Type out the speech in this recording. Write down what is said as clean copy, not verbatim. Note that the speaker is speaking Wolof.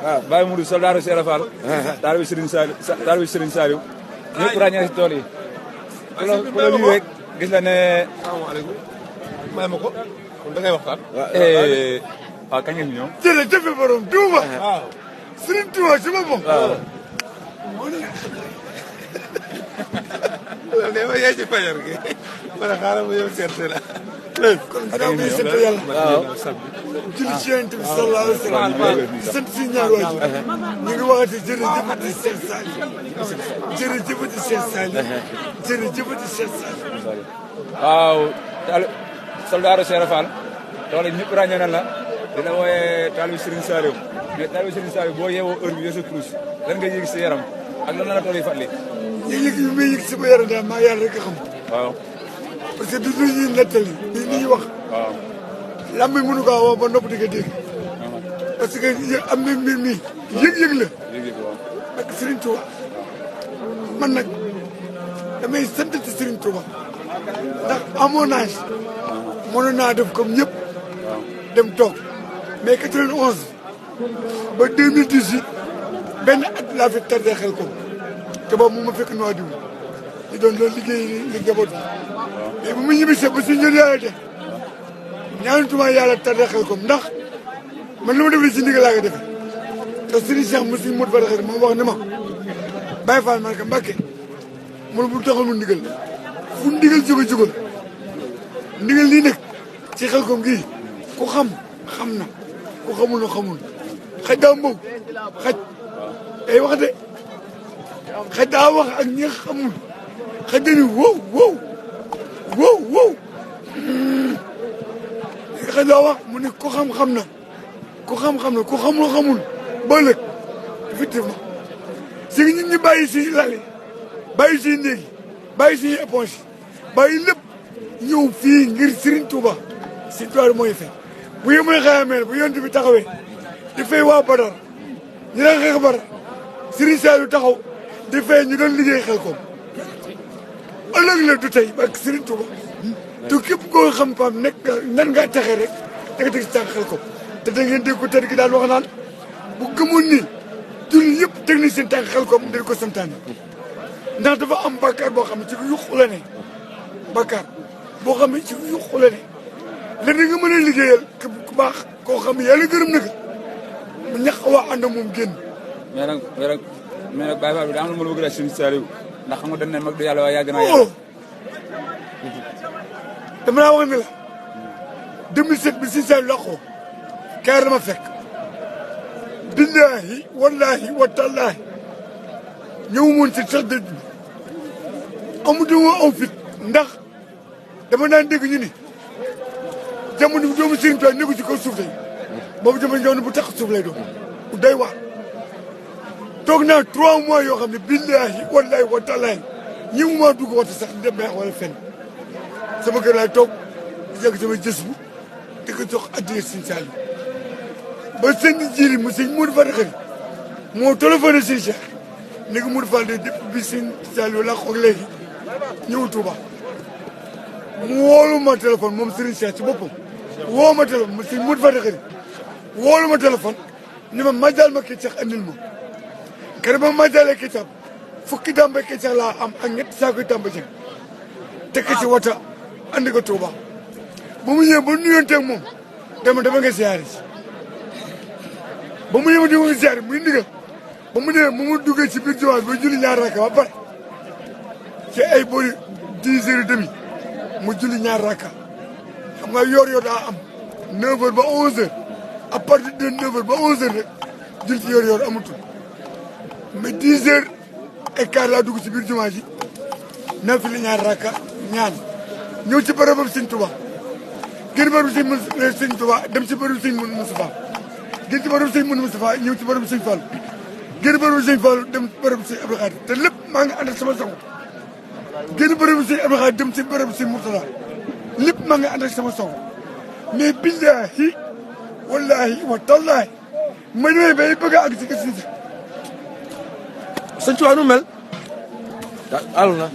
waaw Baye Mourou soldaaru Cheikh Fall. taal bi Serigne Saliou ñëpp ràññee si tool yi. ku la lii rek gis la ne. salaamaaleykum. may ma ko kon da ngay waxtaan. waaw kañ ngeen ñëw. jërëjëf borom Touba. waaw Serigne Touba si boppam. waaw. loolu de ma yaay ci fajar gi. ma ne xaaral ma yow seet si la. kon ginnaaw bi sant yàlla. waaw. julli ci Yonent bi sallallahu alayhi wa sallam. di sant si ñaar waajur. ñu ngi waxati jërëjëfati Cheikh Saliou. jërëjëfati Cheikh Saliou. jërëjëfati Cheikh Saliou. waaw soldaaru Cheikh Fall tool yi ñëpp ràññee na la dina wooyee taal bi Serigne Saliou mais taal bi Serigne Saliou boo yeewoo heure bi yooyu sa kurus lan nga yëg si yaram ak lan la tool yi fàttali. yëg-yëg yi may yëg sama yaram daal maa yàlla rek a xam. waaw. parce que du lu ñuy nettali du ñuy wax. waaw. lamb mënu ko wax ba nopp di ko dégg. parce que am na mbir mi yëg-yëg la. yëg-yëg waaw. ak Serigne Touba man nag damay sant ci Serigne Touba ndax amoon naa si. mënoon naa def comme ñëpp. dem toog mais 91 ba 2018 benn at laa fi tardé xel ko te boobu mu ma fekk noo diw ñu doon loolu liggéey li njaboot mais bu mu ñibbisee ba si ñun yàlla de ñaanutuma yàlla tardé xel ko ndax man lu ma def li si ndigal laa ko defee te Serigne Cheikh mu si mot ba xel moom wax ne ma Baye Fall man ka Mbàkke mun bu taxal mu ndigal fu ndigal jóge ndigal lii nag ci xel kom gii ku xam xam na ku xamul na xamul xaj daa mbow xaj day wax de xaj daa wax ak ñi xamul xaj dañu wow xaj daa wax mu ne ku xam-xam na ku xam-xam na ku xamul ba ëllëg effectivement si ñun ñu bàyyi si lali bàyyi si néegi bàyyi si éponge bàyyi lépp ñëw fii ngir Serigne Touba Serigne Touba mooy fay bu yemee xayamee bu yonent bi taxawee di fay waa Badar ñu doon xeex Badar Serigne Saliou taxaw di fay ñu doon liggéey xel koom ëllëg la du tey ak Serigne Touba te képp koo xam pam nekk nan ngaa taxee rek da nga teg si tànk xel koom te da ngeen dégg ko tedd gi daan wax naan bu gëmoon ni julli yëpp teg nañ seen tànk xel koom dañ ko santaane ndax dafa am bàkkaar boo xam ne ci yuqu la ne bàkkaar boo xam ne ci yuqu la ne léegi nga mën a liggéeyal ku baax koo xam ne yàlla gërëm na ko mu ñax waa ànd moom génn. mais nag Baye Fall bi daa am lu ma la bëgg a Serigne Saliou ndax xam nga dañ ne mag du yàlla waaye yàgg naa yàlla. dama naa wax ne la 2007 bi Serigne Saliou laqoo kaar dama fekk. billahi wallahi wa tallahi ñëw moon ci sax dëj bi amutu ma aw fit ndax dama naan dégg ñu ni jamono bi doomu Serigne Touba nekku ci kaw suuf tey boobu jamono bu tax suuf lay doon bu day waar toog naa 3 mois yoo xam ne billahi wallahi wa tallahi ñi mu maa dugg waxtu sax dem beex wala fenn sama kër laay toog di jàng sama jës bu di ko jox addiya Serigne Saliou ba sëñ Jili mu sëñ Modou Fall xëy moo téléphoné Serigne Cheikh ni ko Modou Fall de depuis bi Serigne Saliou la xoog léegi ñëw Touba mu woolu ma téléphone moom Serigne Cheikh ci boppam woo ma téléphone sëñ Modou Fall xëy woolu ma téléphone ni ma majal ma kii Cheikh andil ma kër ba majalee kii Cheikh fukki dàmba kii Cheikh laa am ak ñetti saako dàmba Cheikh tekk ci wata andi ko Touba ba mu ñëwee ba nuyonteeg moom dama nga siyaare si ba mu ñëw di nga siyaare muy ndigal ba mu ñëwee mu duggee ci biir jumaa ba julli ñaar rakka ba pare ci ay boori 10h30 mu julli ñaar rakka xam nga yor daa am 9h ba 11h à partir de 9h ba 11h rek julli ci yor amatul mais 10h15 laa dugg ci biir jumaa ji na fi li ñaar rakka ñaan ñëw ci bërëbam Sëñ Tuba gën bërëb Sëñ Tuba dem ci bërëb Sëñ Moustapha gën ci bërëb Sëñ Moustapha ñëw ci bërëb Sëñ Fall gën bërëb Sëñ Fall dem bërëb Sëñ Abdou Khadre te lépp maa ngi ànd ak sama sago gën bërëb Sëñ Abdou Khadre dem ci bërëb Sëñ Mourtala lépp maa ngi ànd ak sama sago mais billahi wallahi wa tallahi ma ñëwee bay bëgg a àgg ci kër Sëñ Tuba nu mel àll na